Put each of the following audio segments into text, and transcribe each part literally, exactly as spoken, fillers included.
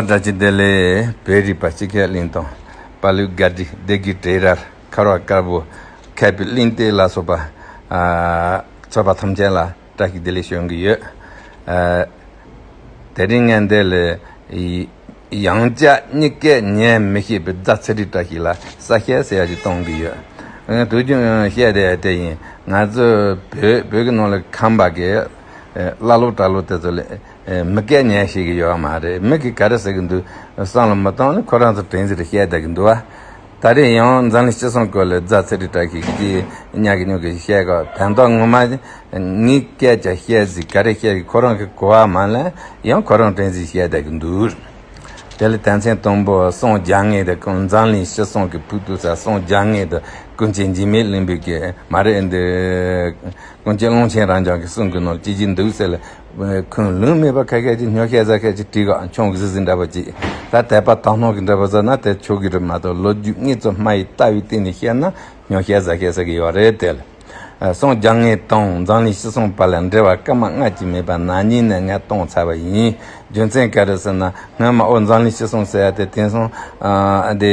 བཀྲ་ཤིས་བདེ་ལེགས། བོད་རིག་པ་སྤྱི་ཁྱབ་གླིང་དང་། དཔའ་ལུ་དགའ་བདེ། སྡེ་དགེ་བྲེ་རར། ཁ་རོག་དཀར་པོ། མཁས་པའི་གླིང་སྟེགས་ལ་སོགས་པ། ཨ། ཚོགས་པ་ཐམས་ཅད་ལ་བཀྲ་ཤིས་བདེ་ལེགས་ཞུ་གི་ཡོད། ཨ། དེ་རིང་ངས་འདི་ལ་ཡང་བསྐྱར་གཉིས་ཀས་ཉན་མི་ཤེས་པའི་རྫ་ཚེ་རིང་བཀྲ་ཤིས་ལ་ས་བཤད་ཟེར་ཡ་ཞིག་གཏོང་གི་ཡོད། ཨ། དུས་རྒྱུན་བཤད་བསྡད་དེ་ཡིན། ང་ཚོ་བོད་བོད་ཀྱི་ནང་ལ་ཁམས་པ་གི་ཀླ་ཀློ་གྲྭ་ལོག་དེ་ཚོ་ལ། ཨེ། མི་སྐད་ཉན་ཤེས་ཀྱི་ཡོད་མ་རེད། མི་གིས་ག་རེ་ཟེར་གྱི་འདུག་བསམ་བློ་མི་གཏོང་ནས་ཁོ་རང་ཚོ་དྲན་ཟེར་བཤད་བསྡད་ཀྱི་འདུག་བ། ད་རེས་ཡང་འཛམ་གླིང་སྤྱི་བསང་སྐོར་ལ་རྫ་ཚེ་རིང་བཀྲ་ཤིས་ཀྱིས་ཉག་གི་ཉོག་གི་བཤད་གོ། དོན་དག་ངོ་མ་ངའི་སྐད་ཆ་བཤད་ཟིག་ག་རེ་བཤད་ཀྱི་ཁོ་རང་གི་གོ་བ་མ་ལེན། ཡང་ཁོ་རང་དྲན་ཟིག་བཤད་བསྡད་ཀྱི་འདུག་དེ་ལ་དོན་ཚན་དང་པོ་སངས་རྒྱ་ངེས་དང་། འཛམ་གླིང་སྤྱི་བསང་གི་ཕུགས་གཏུགས་ས། སངས་རྒྱ་ངེས་དང་ཀུན་མཁྱེན་འཇིགས་མེད་གླིང་པའི་གི་མ་རེད་འདི། ཀུན་མཁྱེན་ཀློང་ཆེན་རབ་འབྱམས་ཀྱི་གསུང་གི་ནང་ལ་ཅི་ཞིག་འདུག་ཟེར་ལ། ཁུངས་ལུང་མེད་པ་ཁ་ཤས་ཀྱིས་སྨྱོ་བཤད་ཟ་བཤད་ཅིག་བྲིས་ག་ཆུང་ཟིག་ཟིག་འདྲ་པོ་ཅིག་ད་དད་པ་དག་སྣང་གི་འདྲ་པོ་ཟེར་ན་དེ་ཆོག་གི་རེད་མ་གཏོགས། ལོ་རྒྱུས་དངོས་གཙོ་སྨྲ་བའི་ལྟ་བའི་སྟེང་ནས་བཤད་ན་སྨྱོ་བཤད་ཟ་བཤད་ཟེར་གི་ཡོད་རེད་དེ། སངས་རྒྱ་ངེས་དང་འཛམ་གླིང་སྤྱི་བསང་བར་ལ་འབྲེལ་བ་སྐར་མ་ལྔ་གཅིག་མེད་པ་ནམ་ཉིན་ནས་ངས་གཏོང་ཚར་བ་ཡིན། རྒྱུ་མཚན་ག་རེ་ཟེར་ན། སྔོན་མ་ཨོ་འཛམ་གླིང་སྤྱི་བསང་ཟེར་ཡ་དེ། དེང་སང་ཨ་འདི་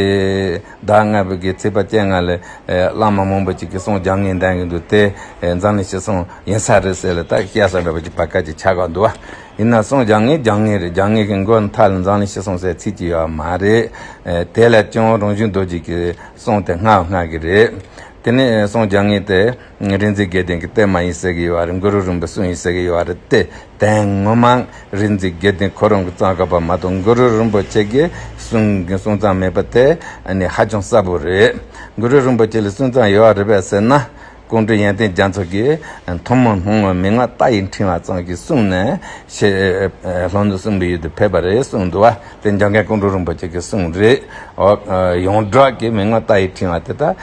ཟླ་ལྔ་པའི་གི་ཚེས་པ་བཅོ་ལྔ་ལ་ཨེ་བླ་མ་མང་པོ་ཅིག་གིས་སངས་རྒྱ་ངེས་འདོན་གྱི་འདུག་དེ་ཨེ་འཛམ་གླིང་སྤྱི་བསང་ཡིན་ས་རེད་ཟེར་ལ། ད་བཤད་ས་འདྲ་པོ་ཅིག་བར་སྐབས་ཅིག་ཆགས་ག་འདུག་བ། ཡིན་ན་སངས་རྒྱ་ངེས་རྒྱ་ངེས་རེད། རྒྱ་ངེས་ཀྱི་མགོ་མཐའ་ལ་འཛམ་གླིང་སྤྱི་བསང་ཟེར་ཚིག་ཅིག་ཡོད་མ་རེད། ཨེ་དེ་ལ་ཀྱང་རང་བྱུང་རྡོ་རྗེ་གི་གསུང་དེ་སྔ་སྔ་གི་རེད། དེ་ནས་སངས་རྒྱ་ངེས་དེ་རིག་འཛིན་དགེ་ལྡན་གྱི་གཏེར་མ་ཡིན་ཟེར་གྱི་ཡོད་རེད། གུ་རུ་རིན་པོ་གསུང་ཡིན་ཟེར་གྱི་ཡོད་རེད་དེ། དོན་ངོ་མ་རིག་འཛིན་དགེ་ལྡན་ཁོ་རང་གིས་བརྩམས་དགོས་པ་མ་གཏོགས། གུ་རུ་རིན་པོ་ཆེ་གིས་གསུང་གི་གསུང་རྩོམ་མེད་པ་དེ་ཨ་ནི་ཧ་ཅང་གསལ་པོ་རེད། གུ་རུ་རིན་པོ་ཆེ་ལ་གསུང་རྩོམ་ཡོད་རེད་པས་ཟེར་ན། ཀོང་སྤྲུལ་ཡོན་ཏན་རྒྱ་མཚོ་གིས་ཐུན་མོང་སྣང་བ་མན་ངག་རྟ་ཡི་ཕྲེང་བ་ཙམ་གྱི་གསུང་ནས་ཞེས་ལྷག་འདོན་གསུམ་པའི་ཡུལ་དུ་ཕེབས་པ་རེད་གསུངས་འདུག་བ། དེ་འཇམ་མགོན་ཀོང་སྤྲུལ་རིན་པོ་ཆེ་གི་གསུང་རེད། ཨོ། ཡོངས་གྲགས་ཀྱི་མན་ངག་རྟ་ཡི་ཕྲེང་བ་དེ་ད་ཨ་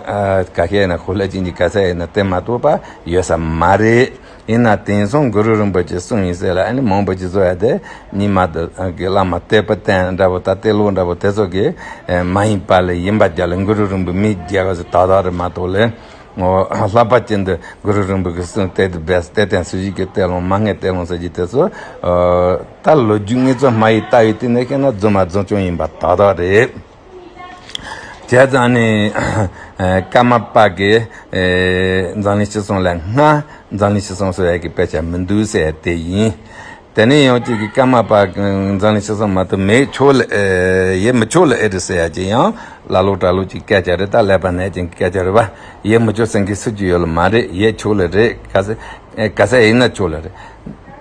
ཨ་ག་ཤེད་ཡིན་ན་ཧུ་ལ་ཅན་གྱི་ག་ས་ཡིན་ན་དེ་མ་གཏོགས་པ་ཡོད་ས་མ་རེད། ཡིན་ན་དེང་སང་གུ་རུ་རིན་པོ་ཆེ་གསུང་ཡིན་ཟེར་ལ་ཨ་ནི་མང་པོ་ཅིག་བཟོ་ཡ་དེ་རྙིང་མ་དེ་གི་བླ་མ་དད་པ་བསྟེན་འདྲ་པོ་ད་དེ་ལོ་འདྲ་པོ་དེ་ཚོ་གི་མ་ཡིན་པ་ལ་ཡིན་པ་རྒྱག་ལ་གུ་རུ་རིན་པོ་མི་རྒྱལ་བ་ཟེར་ཏག་ཏག་རེད་མ་གཏོགས་ལས། ལྷག་པ་ཅན་དུ་གུ་རུ་རིན་པོ་ཆེའི་གསུང་དེ་དུ་སྦས་གཏེར་སྟོན་ཟེར་གྱི་གཏེར་ལུང་མ་ངེས་གཏེར་ལུང་ཟེར་གྱི་དེ་ཚོ་ད་ལོ་རྒྱུས་དངོས་གཙོ་སྨྲ་བའི་ལྟ་བའི་སྟེང་ནས་བཤད་ན་རྫུན་མ་རྫུན་རྐྱང་ཡིན་པ་ཏག་ཏག་རེད། བྱས་ཙང་ནི་ཀརྨ་པ་གིས་འཛམ་གླིང་སྤྱི་བསང་ལ་སྔ་འཛམ་གླིང་སྤྱི་བསང་ཟེར་ཡ་གི་དཔེ་ཆ་མི་འདུག་ཟེར་ཡ་དེ་ཡིན། དེ་ནས་ཡང་གཅིག་གིས་ཀརྨ་པ་འཛམ་གླིང་སྤྱི་བསང་མ་གཏོགས་མེད་ཆོག་ལ་ཨེ་ཡེ་མི་ཆོག་ལ་ཨེ་རེད་ཟེར་ཡ་ཅིག་ཡང་ཀླ་ཀློ་གྲྭ་ལོག་ཅིག་སྐད་ཆ་རེད། ད་ཀླད་པ་ནད་ཅན་གྱི་སྐད་ཆ་རེད་བ། ཡེ་མི་ཆོག་ཟེར་མཁན་སུ་གཅིག་ཡོད་ལ་མ་རེད། ཡེ་ཆོག་ལ་རེད། ག་ས་ཨེ་ག་ས་ཡིན་ན་ཆོག་ལ་རེད།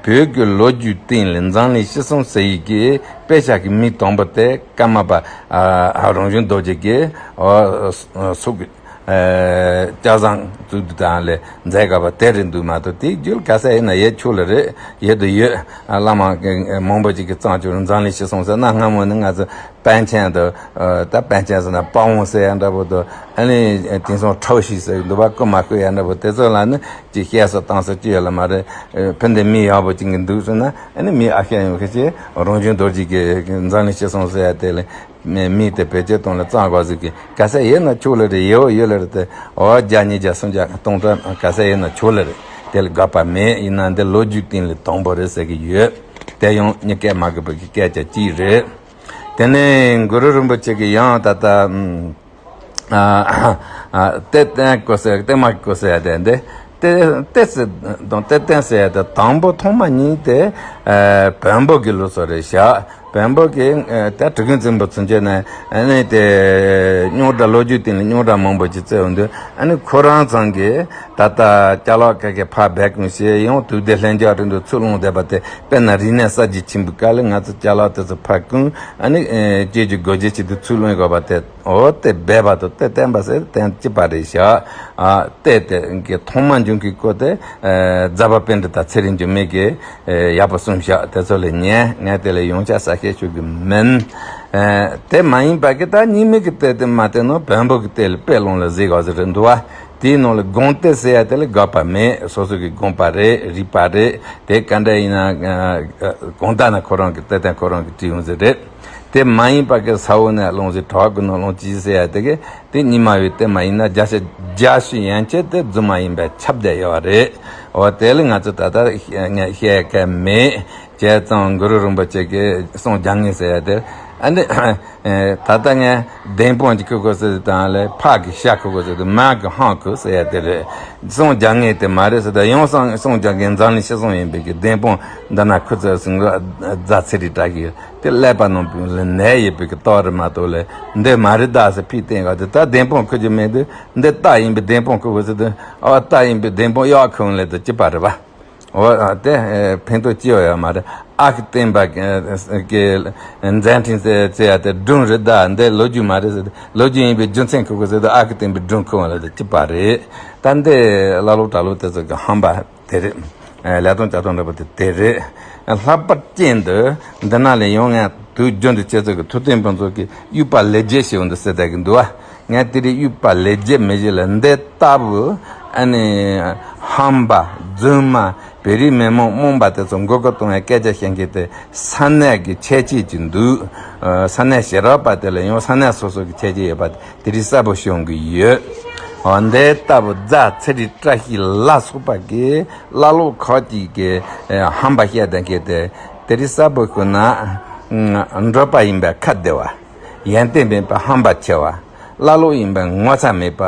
བོད་ཀྱི་ལོ་རྒྱུས་སྟེང་ལ་འཛམ་གླིང་སྤྱི་བསང་ཟེར་ཡི་གི་དཔེ་ཆ་གི་མི་དང་པོ་དེ་ཀརྨ་པ་ཨ་རང་བྱུང་རྡོ་རྗེ་གིས་ཨོ་སུ་གི་ཨེ་སྐལ་བཟང་བཙུགས་དུས་དང་ལས་མཛད་དགོས་པ་དེ་རེད་འདུག་མ་གཏོགས། དེའི་རྒྱུད་ག་ས་ཡིན་ན་ཡེ་ཆོག་ལ་རེད། ཡོད་དུ་ཡོད། བླ་མ་མང་པོ་ཅིག་གིས་བརྩམས་བཅུག་འཛམ་གླིང་སྤྱི་བསང་ཟེར་ན། སྔ་མོ་ནི་ང་ཚོ་པཎ་ཆེན་དང་ད་པཎ་ཆེན་ཟེར་ན་དཔའ་བོ་ཟེར་ཡ་འདྲ་པོ་དང་། ཨ་ནི་དེང་སང་ཁྲའོ་ཞི་ཟེར་གྱི་འདུག་པ། རྐུ་མ་རྐུ་ཡ་འདྲ་པོ་དེ་ཚོ་ལ་ནི་ཅིག་བཤད་ས་བཏང་ས་ཅི་ཡོད་ལ་མ་རེད། ཕན་བདེ་མི་ཡག་པོ་ཅིག་གི་འདུག་ཟེར་ན། ཨ་ནི་མི་ཨ་ཤ་ཡོང་ཁ་ཆེ་རང་བྱུང་རྡོ་རྗེ་གིས་འཛམ་གླིང་སྤྱི་བསང་ཟེར་ཡ་དེ་ལ། མི་དེ་བེད་སྤྱོད་གཏོང་ལ་གཙང་དགོས་ཟིག་གི་ག་ས་ཡིན་ན་ཆོག་ལ་རེད། ཡེ་བོ་ཡོད་ལ་རེད་དེ། འོ་བརྒྱ་ཉིས་བརྒྱ་སུམ་བརྒྱ་སྟོང་ཕྲག་ག་ས་ཡིན་ན་ཆོག་ལ་རེད། དེ་ལ་དགག་པ་མེད། ཡིན་ན་འདི་ལོ་རྒྱུས་སྟེང་ལ་དང་པོ་རེད་ཟེར་གི་ཡོད། དེ་ཡང་མྱི་སྐད་མ་གི་བུ་གི་སྐད་ཆ་གཅིག་རེད། དེ་ནས་གུ་རུ་རིན་པོ་ཆེ་གི་ཡང་ད་ལྟ་ཨ་ཨ་གཏེར་སྟོན་སྐོར་ཟེར། གཏེར་མ་སྐོར་ཟེར་ཡ་དེ་འདི་གཏེར་གཏེར་ཟེར་དང་གཏེར་སྟོན་ཟེར་ཡ་དེ་དང་པོ་ཐོག་མ་ཉིད་དེ་ཨ་བོན་པོ་གི་ལུགས་སྲོལ་རེད་ཤག་བོན་པོ་གི་ཨ་ད་གྲི་གུམ་བཙན་པོ་ཚུན་ཆད་ནས་ཨ་ནི་དེ་རྙོག་དྲ་ལོ་རྒྱུས་སྟེང་ལ་རྙོག་དྲ་མང་པོ་ཅིག་བརྩི་ཡོང་དུས། ཨ་ནི་ཁོ་རང་ཚང་གིས་ད་ལྟ་ཅ་ལག་ཁ་ཁའི་ཕར་སྦས་སྐུང་བྱས། ཡང་དུས་བདེ་ལྷན་སྐྱབས་རིང་དུ་ཚུར་སློང་བསྡད་པ་དེ། དཔེར་ན་རིག་གནས་གསར་བརྗེ་ཆེན་པོའི་སྐབས་ལ་ང་ཚོ་ཅ་ལག་དེ་ཚོ་ཕར་བསྐུང་། ཨ་ནི་ཨེ་སྐྱེས་ཀྱི་སྒོ་འབྱེད་བྱེད་དུས་ཚུར་སློང་དགོས་པ་དེ། འོ་དེ་སྦས་པ་དང་གཏེར་བསྟན་པ་ཟེར་དོན་གཅིག་པ་རེད་ཤག་ཨ་གཏེར་དེ་གི་ཐོག་མ་འབྱུང་གི་སྐོར་དེ་ཨེ་རྫ་པ་པཎྜི་ཏ་ཚེ་རིང་འགྱུར་མེད་ཀྱིས་ཨེ་ཡག་པོ་གསུངས་ཤག་དེ་ཚོ་ལ་ཉན། ངས་དེ་ལ་ཡོངས་ཁྱབ་གསལ་བཤད་ཞུ་གི་མིན། ཨེ་དེ་མ་ཡིན་པ་གི་ད་རྙིང་མའི་གི་གཏེར་དེ་མ་བལྟས་ན་བོན་པོ་གི་གཏེར་ལ་དཔེ་ལོང་ལ་གཟིགས་དགོས་ཟེར་རེད་འདུག་བ། དེའི་ནང་ལ་དགོངས་གཏེར་ཟེར་ཡ་དེ་ལ་དགག་པ་མེད། སོ་སོ་གི་དགོངས་པ་རེད། རིག་པ་རེད། དེ་ག་འདྲ་ཡིན་ན་ཨ་གང་ལྟར་ན་ཁོ་རང་གི་གཏེར་སྟོན་ཁོ་རང་གིས་བྲིས་ཡོང་ཟེར་རེད། དེ་མ་ཡིན་པ་གི་ས་འོག་ནས་སློང་ཟིག་གྲྭ་པ་ཀུན་ནས་སློང་ཅི་ཟེར་ཡ་དེ་གི་དེ་རྙིང་མ་བའི་གཏེར་མ་ཡིན་ན་བརྒྱ་ཆ་བརྒྱད་ཅུ་ཡན་ཆད་དེ་རྫུན་མ་ཡིན་པས་ཁྱབ་བསྡད་ཡོད་རེད། འོ་དེ་ལ་ང་ཚོ་ད་ལྟ་ངས་བཤད་མཁན་མེད། བྱས་ཙང་གུ་རུ་རིན་པོ་ཆེ་གིས་གསུང་རྒྱག་ངེས་ཟེར་ཡ་དེ། ཨ་ནི་ད་ལྟ་ངས་བདེན་དཔང་གི་ཁུ་ཁུ་ཟེར་དང་ལས་ཕག་གི་ཤ་ཁུ་ཁུ་ཟེར་དང་མ་གི་ཧང་ཁུ་ཟེར་ཡ་དེ་རེད། གསུང་རྒྱག་ངེས་དེ་མ་རེད་ཟེར་དང་ཡང་གསུང་གསུང་རྒྱག་མཁན་འཛམ་གླིང་སྤྱི་བསང་ཡིན་པའི་གི་བདེན་དཔང་འདི་ན་ཁུ་ཚུར་སུ་འགོ་རྫ་ཚེ་རིང་བཀྲ་ཤིས་དེ་ཀླད་པ་ནང་ལ་ནད་ཡོད་པའི་གི་རྟགས་རེད་མ་གཏོགས་ལས་འདི་མ་རེད་ད་ཟེར་ཕིག་བསྟན་ག་དེ་ད་བདེན་དཔང་ཁུ་རྒྱུ་མེད་དུས། འདི་རྟགས་ཡིན་པའི་བདེན་དཔང་ཁུ་ཁུ་ཟེར་དུས། ཨ་རྟགས་ཡིན་པའི་བདེན་དཔང་གཡག་ཁུ་ལས་དུ་སྐྱིད་པ་རེད་པ། འོ་དེ་ཕན་ཐོགས་ཅི་ཡོད་ཡ་མ་རེད། ཨ་ཁུ་སྟོན་པ་གི་མཛད་འཕྲིན་ཟེར་ཟེར་ཡ་དེ་སྒྲུང་རེད་ད། འདི་ལོ་རྒྱུས་མ་རེད་ཟེར། ལོ་རྒྱུས་ཡིན་པའི་རྒྱུ་མཚན་ཁུ་ཁུ་ཟེར་དུས་ཨ་ཁུ་སྟོན་པའི་སྒྲུང་ཁུ་བ་ལས་དུ་སྐྱིད་པ་རེད། ད་འདི་ཀླ་ཀློ་གྲྭ་ལོག་དེ་ཚོ་གི་ཧམ་པ་དེ་རེད། ལས་དང་བྱ་སྟངས་འདྲ་པོ་དེ་དེ་རེད། ལྷག་པར་ཅན་དུ་འདི་ན་ལས་ཡོང་ང་དུས་རྒྱུན་དུ་ཁྱེད་ཚོ་གི་ཐུབ་བསྟན་ཕུན་ཚོགས་ཀྱི་དབྱུག་པ་ལེགས་བརྒྱད་ཞེས་པ་འདི་ཟེར་བསྡད་ཀྱི་འདུག་བ། ངས་དེ་རིང་དབྱུག་པ་ལེགས་བརྒྱད་མི་བཞེས་ལ་འདི་ལྟ་བུ་ཨ་ནི་ཧམ་པ་རྫུན་མ་བོད་རིགས་མི་མང་རྨོངས་པ་དེ་ཚོ་མགོ་སྐོར་གཏོང་བའི་སྐད་ཆ་བཤད་མཁན་དེ་ས་གནས་ཀྱི་ཁྱད་ཆོས་ཅིག་འདུག་ས་གནས་ཞེ་དྲག་པ་དེ་ལ་ཡང་ས་གནས་སོ་སོ་གི་ཁྱད་ཆོས་ཡོད་པ་དེ་རིང་གསལ་པོ་ཤོང་གི་ཡོད། འོ་འདི་ལྟ་བུ་རྫ་ཚེ་རིང་བཀྲ་ཤིས་ལ་སོགས་པ་གི་ཀླ་ཀློ་ཁག་ཅིག་གི་ཨེ་ཧམ་པ་བཤད་བསྡད་མཁན་དེ་དེ་རིང་གསལ་པོ་ཤོད་ན། འགྲོ་བ་ཡིན་པའི་ཁ་བདེ་བ། ཡོན་ཏན་མེད་པའི་ཧམ་པ་ཆེ་བ། ཀླ་ཀློ་ཡིན་པའི་ངོ་ཚ་མེད་པ།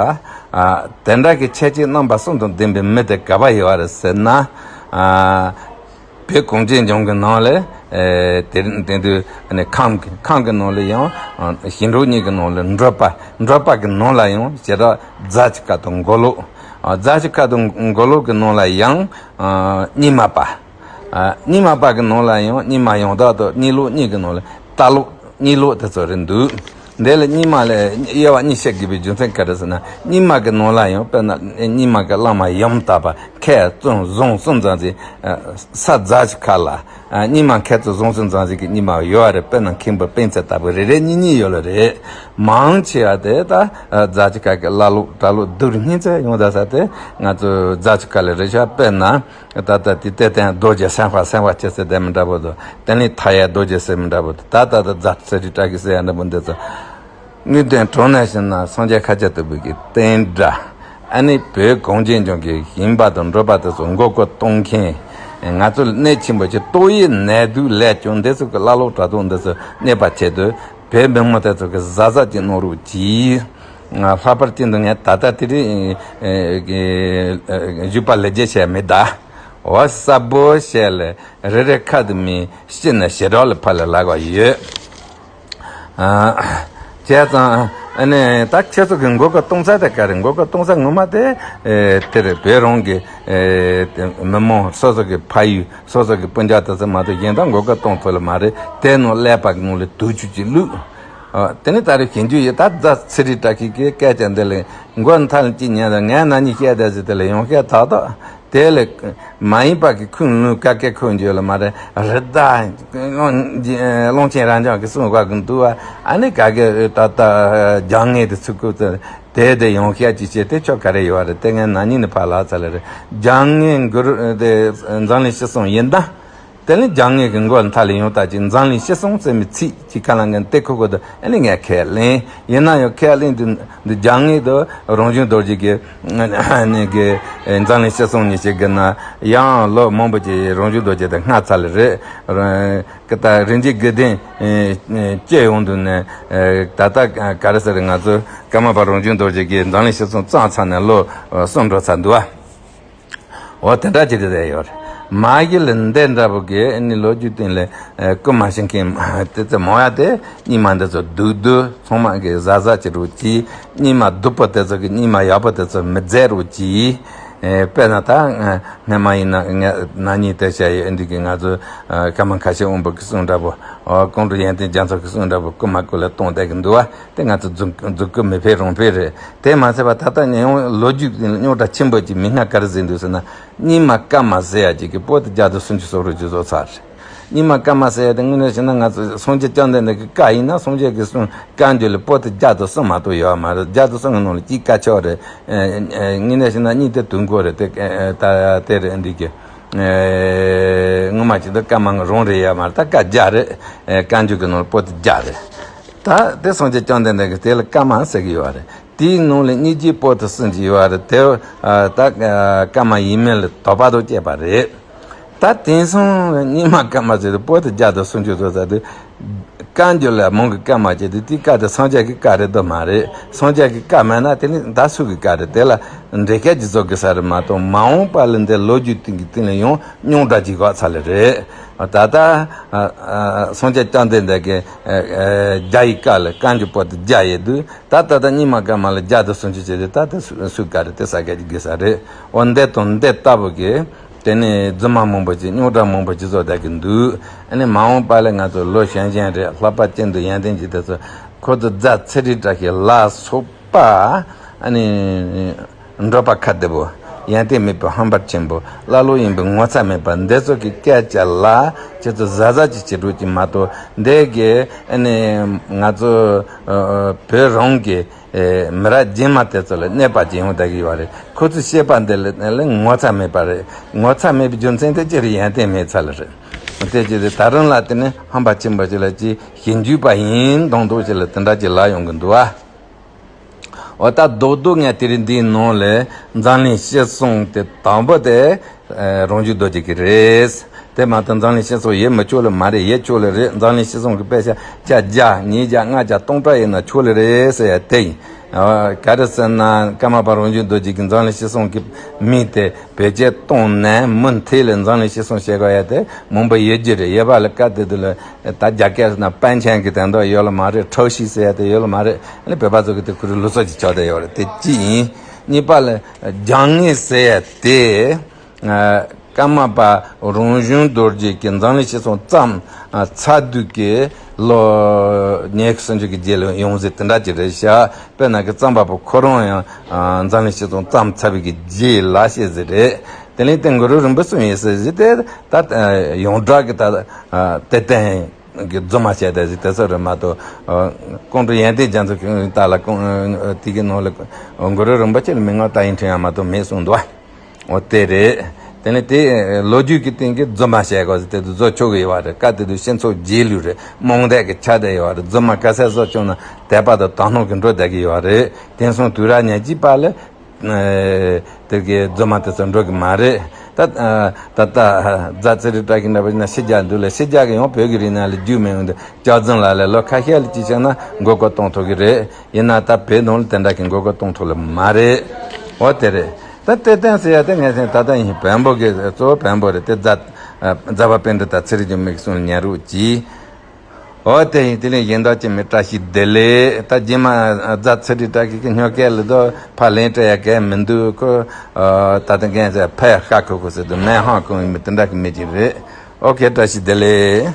ཨ་དེ་འདྲ་གི་ཁྱད་ཆོས་རྣམ་པ་གསུམ་དང་ལྡན་པའི་མི་དེ་ག་པར་ཡོད་རེད་ཟེར་ན། ཨ་བོད་གངས་ཅན་ལྗོངས་ཀྱི་ནང་ལ་ཨེ་དེ་དེ་དུས་ཨ་ནི་ཁམས་ཀྱི་ཁམས་ཀྱི་ནང་ལ་ཡང་ཨ་ཞིང་འབྲོག་གཉིས་ཀྱི་ནང་ལ་འགྲོ་བ་འགྲོ་བ་གི་ནང་ལ་ཡང་ཞེ་དྲག་རྫ་ཆུ་ཁ་དང་མགོ་ལོག་ཨ་རྫ་ཆུ་ཁ་དང་མགོ་ལོག་གི་ནང་ལ་ཡང་ཨ་རྙིང་མ་པ། ཨ་རྙིང་མ་པ་གི་ནང་ལ་ཡང་རྙིང་མ་ཡང་དག་དང་རྙིང་ལུགས་གཉིས་ཀྱི་ནང་ལ་རྟ་ལོག་རྙིང་ལུགས་དེ་ཚོ་རེད་འདུག་འདི་ལ་རྙིང་མ་ལ་དབྱེ་བ་གཉིས་བཤད་དགོས་པའི་རྒྱུ་མཚན་ག་རེ་ཟེར་ན། རྙིང་མ་གི་ནང་ལ་ཡང་དཔེར་ན་རྙིང་མ་གི་བླ་མ་ཡུམ་བརྟག་པ་མཁས་བཙུན་བཟང་གསུམ་ཙམ་ཞིག་ས་རྫ་ཆུ་ཁ་ལ་རྙིང་མ་མཁས་བཙུན་བཟང་གསུམ་ཙམ་ཞིག་གི་རྙིང་མ་ཡོད་རེད། དཔེར་ན་མཁན་པོ་སྤེན་ཚེ་ལྟ་བུ་རེ་རེ་གཉིས་གཉིས་ཡོད་ལ་རེད། མང་ཆེ་བ་དེ་ད་རྫ་ཆུ་ཁ་གི་ཀླ་ཀློ་གྲྭ་ལོག་རྡོ་རིང་ཚོ་ཡོང་ད་ས་དེ་ང་ཚོ་རྫ་ཆུ་ཁ་ལ་རེ་ཤ། དཔེར་ན། ད་ལྟ་དེ་ལྟས་བསྟན་རྡོ་རྗེ་སེམས་དཔའ་སེམས་དཔའ་ཅི་ཟེར་དེ་མི་འདྲ་པོ་འདུག་དེ་ནས་མཐའ་ཡས་རྡོ་རྗེ་ཟེར་མི་འདྲ་པོ་འདུག་ད་ལྟ་ད་རྫ་ཚེ་རིང་བཀྲ་ཤིས་ཟེར་ཡ་འདྲ་པོ་འདི་ཚོ་དངོས་བསྟན་དྲང་གནས་བཞིན་ན་སངས་རྒྱས་ཤཱཀྱ་ཐུབ་པའི་གི་བསྟན་དགྲ། ཨ་ནི་བོད་གངས་ཅན་ལྗོངས་ཀྱི་ཞིང་པ་དང་འབྲོག་པ་དེ་ཚོ་མགོ་སྐོར་གཏོང་མཁན། ང་ཚོ་ལ་གནོད་ཆེན་པོ་ཅིག་ཏོག་དབྱིབས་ནད་དུག་ལས་ཀྱང་འདི་ཚོ་གི་ཀླ་ཀློ་གྲྭ་ཚང་འདི་ཚོ་གནོད་པ་བྱེད་དུས་བོད་མི་མང་དེ་ཚོ་གི་གཟབ་གཟབ་ཅིག་གནང་རོགས་གྱིས། ལྷག་པར་དུ་ངས་ད་ལྟ་དེ་རིང་བཞུགས་པ་ལས་བརྒྱད་བྱས་མི་གདའ། འོ་གསལ་པོ་བཤད་ལ་རེ་རེ་ཁ་དུ་མི་ཤི་ན་ཞེ་དྲག་ལ་ཕར་ལ་ལབ་པ་ཡོད། བྱས་ཙང་ཨ་ནི་ད་ཁྱེད་ཚོ་གི་མགོ་སྐོར་གཏོང་ས་དེ་ག་རེ། མགོ་སྐོར་གཏོང་ས་ངོ་མ་དེ་དེ་རེད། བོད་རང་གི་མི་མང་སོ་སོ་གི་ཕ་ཡུལ་སོ་སོ་གི་སྤུན་ཀྱག་དེ་ཚོ་མ་གཏོགས་གཞན་དག་མགོ་སྐོར་གཏོང་ཐུབ་ལ་མ་རེད། དེ་ནང་ཀླད་པ་གི་ནང་ལ་དུག་ཆུ་ཅིག་བླུགས། ཨ། དེ་ནས་ད་རེས་ཞིབ་འཇུག་ཡིན་ད་རྫ་ཚེ་རིང་བཀྲ་ཤིས་ཀྱི་སྐད་ཆ་འདི་ལས་མགོ་མཐའ་ལ་གཅིག་ཉན་ད་ངས་ན་ནིང་བཤད་ད་ཟེར་དེ་ལས་ཡང་བཤད་ད་ད་དེ་ལས་མ་ཡིན་པ་གི་ཁུངས་ལུང་ཀ་ཀའི་ཁུངས་བརྗོད་ལ་མ་རེད། རི་དྭགས་གླང་ཆེན་རབ་འབྱམས་ཀྱི་གསུང་བ་གི་འདུག་བ། ཨ་ནི་ག་གི་ད་ད་རྒྱ་ངེས་དེ་ཚུགས་ཀུ་ཚེ་དེ་དེ་ཡང་བཤད་ཅི་བྱེད་དེ་ཆོ་ག་རེ་ཡོད་རེད། དེ་ངས་ན་ནིང་ནས་ཕར་ལ་ཚ་ལ་རེད། རྒྱ་ངེས་གུ་རུ་དེ་འཛམ་གླིང་སྤྱི་བསང་ཡིན་ད། དེ་ནི་རྒྱ་ངེས་ཀྱི་མགོ་མཐའ་ལ་ཡོང་ད་ཅིག་འཛམ་གླིང་སྤྱི་བསང་ཟེར་མི་ཚིག་ཅིག་ཁ་ལ་ངན་དེ་ཁོ་ཁོ་དུ་ཨ་ནི་ངས་ཁས་ལེན་ཡིན་ན་ཡང་ཁས་ལེན་དུ་འདི་རྒྱ་ངེས་དུ་རང་བྱུང་རྡོ་རྗེ་གི་ཨ་ནི་གི་འཛམ་གླིང་སྤྱི་བསང་ཉིན་ཞིག་གི་ན་ཡང་ལོ་མང་པོ་ཅིག་རང་བྱུང་རྡོ་རྗེ་དུ་སྔ་ཚར་ལ་རེད། ཀི་ད་རིན་ཆེན་དགེ་ལྡན་སྐྱེ་ཡོང་དུས་ནས་ད་ལྟ་ག་རེ་ཟེར་ང་ཚོ་ཀརྨ་པ་རང་བྱུང་རྡོ་རྗེ་གི་འཛམ་གླིང་སྤྱི་བསང་བརྩམས་ཚར་ནས་ལོ་གསུམ་འགྲོ་ཚར་འདུག་བ། འོ་དེ་འདྲ་ཅིག་རེད་ཡོད་རེད། མ་གཞི་ལ་འདི་འདྲ་པོ་གི་ཨ་ནི་ལོ་རྒྱུས་སྟེང་ལ་ཨ་རྐུ་མ་ཤི་མཁན་དེ་ཚོ་མང་ཡ་དེ་རྙིང་མ་འདི་ཚོ་སྡུག་སྡུག་ཚང་མ་གི་གཟབ་གཟབ་བྱེད་རོགས་གྱིས། རྙིང་མ་སྡུག་པོ་དེ་ཚོ་གི་རྙིང་མ་ཡག་པོ་དེ་ཚོ་མི་བརྫད་རོགས་གྱིས། ཨེ་དཔེར་ན་ད་སྔ་མ་ཡིན་ན་ང་ན་ནིང་དེ་བཤད་ཡོད་འདི་གི་ང་ཚོ་ཨ་ཀརྨ་ཁ་ཆེ་དབང་པོ་གི་གསུང་འདྲ་པོ་ཨ་ཀོང་སྤྲུལ་ཡོན་ཏན་རྒྱ་མཚོ་གི་གསུང་འདྲ་པོ་རྐུ་མ་རྐུ་ལ་གཏོང་བསྡད་གི་འདུག་བ། དེ་ང་ཚོ་རྫུན་རྫུན་རྐུ་མི་ཕེད་རང་ཕེད་རེད། དེ་མ་ཚད་པ་ད་ལྟ་ནས་ཡང་ལོ་རྒྱུས་རྙོག་དྲ་ཆེན་པོ་ཅིག་མི་སྣ་ག་རེ་ཟིན་འདུག་ཟེར་ན། རྙིང་མ་ཀརྨ་ཟེར་ཡ་ཅིག་གི་པོ་ཏི་བརྒྱ་དང་སུམ་ཅུ་སོ་རུ་ཅིག་བཟོ་ཚར་རེད། རྙིང་མ་ཀརྨ་ཟེར་ཡ་དེ་དངོས་གནས་བྱས་ན་ང་ཚོ་སངས་རྒྱས་བཅོམ་ལྡན་འདས་ཀྱི་བཀའ་ཡིན་ན་སངས་རྒྱས་ཀྱི་གསུང་བཀའ་འགྱུར་ལ་པོ་ཏི་བརྒྱ་དང་གསུམ་མ་གཏོགས་ཡོད་མ་རེད། བརྒྱ་དང་གསུམ་གི་ནང་ལ་གཅིག་བཀའ་ཆོས་རེད། དངོས་གནས་བྱས་ན་གཉིས་དེ་དུས་འཁོར་རེད། དེ་ད་དེ་རེད་འདི་གི་སྔོན་མ་ཅིག་ཏུ་ཀརྨ་རང་རེད་ཡ་མ་རེད། ད་བཀའ་བརྒྱ་རེད། བཀའ་འགྱུར་གྱི་ནང་ལ་པོ་ཏི་བརྒྱ་རེད། ད་དེ་སངས་རྒྱས་བཅོམ་ལྡན་འདས་ཀྱིས་དེ་ལ་ཀརྨ་ཟེར་གྱི་ཡོད་རེད། དེའི་ནང་ལ་སྙིང་རྗེ་པོ་ཏི་གསུམ་གྱི་ཡོད་རེད། དེ་ད་ཀརྨ་ཡིན་མིན་ལ་དོགས་པ་དང་བཅས་པ་རེད། ད་དེང་སང་རྙིང་མ་ཀརྨ་ཟེར་དུས་པོ་ཏི་བརྒྱ་དང་སུམ་ཅུ་ཙམ་ཟེར་དུས། བཀའ་འགྱུར་ལ་མང་གི་བཀའ་མ་བྱས་ཏེ་དེའི་བཀའ་དེ་སངས་རྒྱས་ཀྱི་བཀའ་རེད་འདོད་མ་རེད། སངས་རྒྱས་ཀྱི་བཀའ་མེད་ན་དེ་ནི་ད་སུ་གི་བཀའ་རེད། དེ་ལ་འགྲེལ་བཤད་ཅིག་བཟོ་དགོས་ས་རེད་མ་གཏོགས། མ་འོངས་པ་ལ་འདི་ལོ་རྒྱུས་སྟེང་གི་སྟེང་ལ་ཡང་རྙོག་དྲ་ཅིག་བག་ཚ་ལེ་རེད། ད་ལྟ་སངས་རྒྱས་བཅོམ་ལྡན་འདས་ཀྱི་བརྒྱ་ཡི་བཀའ་ལ་བཀའ་འགྱུར་པོ་ཏི་བརྒྱ་ཡོད་དུས། ད་ལྟ་ད་རྙིང་མ་ཀརྨ་ལ་བརྒྱ་དང་སུམ་ཅུ་བྱས་ཏེ། ད་ལྟ་སུ་སུ་བཀའ་རེད། དེ་ས་སྐད་ཅིག་དགོས་ས་རེད། འོ་འདི་དང་འདི་ལྟ་བུ་གི་དེ་ནས་རྫུན་མ་མང་པོ་ཅིག་རྙོག་དྲ་མང་པོ་ཅིག་བཟོ་བསྡད་ཀྱི་འདུག་ཨ་ནི་མ་འོངས་པ་ལ་ང་ཚོ་ལོ་གཞོན་གཞོན་རེད། ལྷག་པར་ཅན་དུ་ཡོན་ཏན་ཅན་དེ་ཚོ་ཁོ་ཚོ་རྫ་ཚེ་རིང་བཀྲ་ཤིས་ལ་སོགས་པ། ཨ་ནི་འགྲོ་བ་ཁ་བདེ་པོ། ཡོན་ཏན་མེད་པའི་ཧམ་པ་ཆེན་པོ། ཀླ་ཀློ་ཡིན་པའི་ངོ་ཚ་མེད་པ་འདི་ཚོ་གི་སྐད་ཆ་ལ་ཁྱེད་ཚོ་གཟབ་གཟབ་ཅིག་བྱེད་རོགས་ཅིག་མ་གཏོགས། འདི་གི་ཨ་ནི་ང་ཚོ་བོད་རང་གི་མི་རབས་རྗེས་མ་དེ་ཚོ་ལ་གནོད་པ་ཅིག་ཡོང་བསྡད་ཀྱི་ཡོད་རེད། ཁོ་ཚོས་བཤད་པ་འདི་ལ་ལ་ངོ་ཚ་མེད་པ་རེད། ངོ་ཚ་མེད་པའི་རྒྱུ་མཚན་དེ་ཅི་རེད། ཡོན་ཏན་མེད་ཚ་ལ་རེད། དེ་ཅི་རེད། ད་རུང་ལ་དེ་ནི་ཧམ་པ་ཆེན་པོ་ཅིག་ལ་ཅིག་ཞིབ་འཇུག་པ་ཡིན་མདོག་མདོག་ཅིག་ལ་དེ་འདྲ་ཅིག་ལབ་ཡོང་གི་འདུག་ཨ། འོ་ད་རྡོག་རྡོག་ངས་དེ་རིང་འདིའི་ནང་ལ་འཛམ་གླིང་སྤྱི་གསུམ་དེ་དང་པོ་དེ་རང་བྱུང་རྡོ་རྗེ་གི་རེད། དེ་མ་གཏོགས་འཛམ་གླིང་སྤྱི་གསུམ་ཡོད་མི་ཆོག་ལེ་མ་རེད། ཡོད་ཆོག་ལེ་རེད། འཛམ་གླིང་སྤྱི་གསུམ་གི་དཔེ་ཆ་བརྒྱ་ཉིས་བརྒྱ་ལྔ་བརྒྱ་སྟོང་ཕྲག་ཡོད་ན་ཆོག་ལེ་རེད་ཟེར་ཡ་དེ་ཡིན། ག་རེ་ཟེར་ན་ཀརྨ་པ་རང་བྱུང་རྡོ་རྗེ་གིས་འཛམ་གླིང་སྤྱི་གསུམ་གི་མིང་དེ་བེད་སྤྱོད་བཏང་ནས་མུ་མཐུད་ལ་འཛམ་གླིང་སྤྱི་གསུམ་བཤད་དགོས་ཡ་དེ་མང་པོ་ཡོད་རྒྱུ་རེད། ཡོད་པ་ལ་སྐབས་དེ་དུས་ལ་ད་རྒྱ་སྐད་ཟེར་ན་པན་ཆེན་གི་དོན་དག་ཡོད་ལ་མ་རེད། ཁྲའོ་ཞི་ཟེར་ཡ་དེ་ཡོད་ལ་མ་རེད། ཨ་ནི་བོད་པ་ཚོ་གི་དེ་ཁོ་རའི་ལུགས་སྲོལ་གྱི་ཆགས་བསྡད་ཡོད་རེད། དེ་གཅིག་ཡིན། གཉིས་པ་ལ་སྦྱང་ངེས་ཟེར་ཡ་དེ། ཀརྨ་པ་རང་བྱུང་རྡོ་རྗེ་གིས་འཛམ་གླིང་སྤྱི་གསུམ་བརྩམས་ཚར་དུས་ཀྱི་ལོ་ཉི་ཤུ་སུམ་ཅུ་གི་རྗེས་ལ་ཡོང་ཟེར་དེ་འདྲ་ཅིག་རེད་ཤག་དཔེར་ན་གི་གཙང་པ་པོ་ཁོ་རང་ཡང་འཛམ་གླིང་སྤྱི་གསུམ་བརྩམས་ཚར་བའི་གི་རྗེས་ལ་བཤད་ཟེར་རེད། དེ་ལས་དེ་གུ་རུ་རིན་པོ་གསུམ་ཡིན་ཟེར་ཟེར་དེ་ད་ཡོངས་གྲགས་ཀྱི་ད་དེ་སྟེང་གི་རྫུན་མ་བཤད་དེ་ཟེར་དེ་ཚོ་རེད་མ་གཏོགས། ཀོང་སྤྲུལ་ཡོན་ཏན་རྒྱ་མཚོ་ཁྱོད་ད་ལ་ཀོང་དེ་གི་ནང་ལ་གུ་རུ་རིན་པོ་ཆེ་ལ་མི་ངོ་ད་ཡིན་ཁྲིམས་ཡང་མ་གཏོགས་མེད་གསུངས་འདུག་བ། འོ་དེ་རེད། དེ་ནི་དེ་ལོ་རྒྱུས་ཀྱི་སྟེང་གི་རྫུན་མ་བཤད་དགོས་ཟེར་དེ་དུ་བཟོ་ཆོག་གི་ཡོད་རེད། སྐབས་དེ་དུས་སྤྱི་ཚོགས་རྗེས་ལུས་རེད། རྨོངས་དད་ཀྱི་ཆགས་བསྡད་ཡོད་རེད། རྫུན་མ་ག་ཚད་བཟོ་ཆོག་ན་དད་པ་དང་དག་སྣང་གི་འགྲོ་བསྡད་ཀྱི་ཡོད་རེད། དེང་སང་དུས་རབས་ཉེར་གཅིག་པ་ལ་དེ་གའི་རྫུན་མ་དེ་ཚོ་འགྲོ་གི་མ་རེད། ད་ད་ལྟ་རྫ་ཚེ་རིང་བཀྲ་ཤིས་འདྲ་པོ་ཡིན་ན་ཕྱི་རྒྱལ་འདུག་ལ། ཕྱི་རྒྱལ་གི་ཡང་བོད་ཀྱི་རིག་གནས་ལ་རྒྱུས་མེད་འོང་དུས་སྐྱག་རྫུན་ལ་ལས་ལོ་ཁ་ཤས་ལ་ཅིག་བྱས་ན་མགོ་སྐོར་གཏོང་ཐུབ་ཀྱི་རེད། ཡིན་ན་ད་བོད་ནང་ལ་དེ་འདྲ་གི་མགོ་སྐོར་གཏོང་ཐུབ་ལ་མ་རེད། འོ་དེ་རེད། ད་གཏེར་སྟོན་ཟེར་ཡ་དེ་ངས་ཟེར་ད་ལྟ་ཡིན་བོན་པོ་གི་གཙོ་བོ་བོན་པོ་རེད། དེ་རྫ་རྫ་བ་པཎྜི་ཏ་ཚེ་རིང་ཆོས་འཕེལ་གྱི་གསུང་ལ་ཉན་རོགས་གྱིས། འོ་དེ་ཡིན། དེ་ལས་གཞན་དག་ཅི་མེད། བཀྲ་ཤིས་བདེ་ལེགས། ད་རྗེས་མ་རྫ་ཚེ་རིང་བཀྲ་ཤིས་ཀྱི་སྨྱོ་སྐད་ལ་དོ་ཕར་ལན་སྤྲད་ཡ་གལ་མི་འདུག་ཁོ་ད་ལྟ་ངས་ཟེར་ཕ་ཡ་ཤ་ཁོ་ཁོ་ཟེར་དུས་མེད་ཧང་ཁོང་ཡིན་མི་དེ་འདྲ་གི་མི་ཅིག་རེད། ཨོ་ཁེ། བཀྲ་ཤིས་བདེ་ལེགས།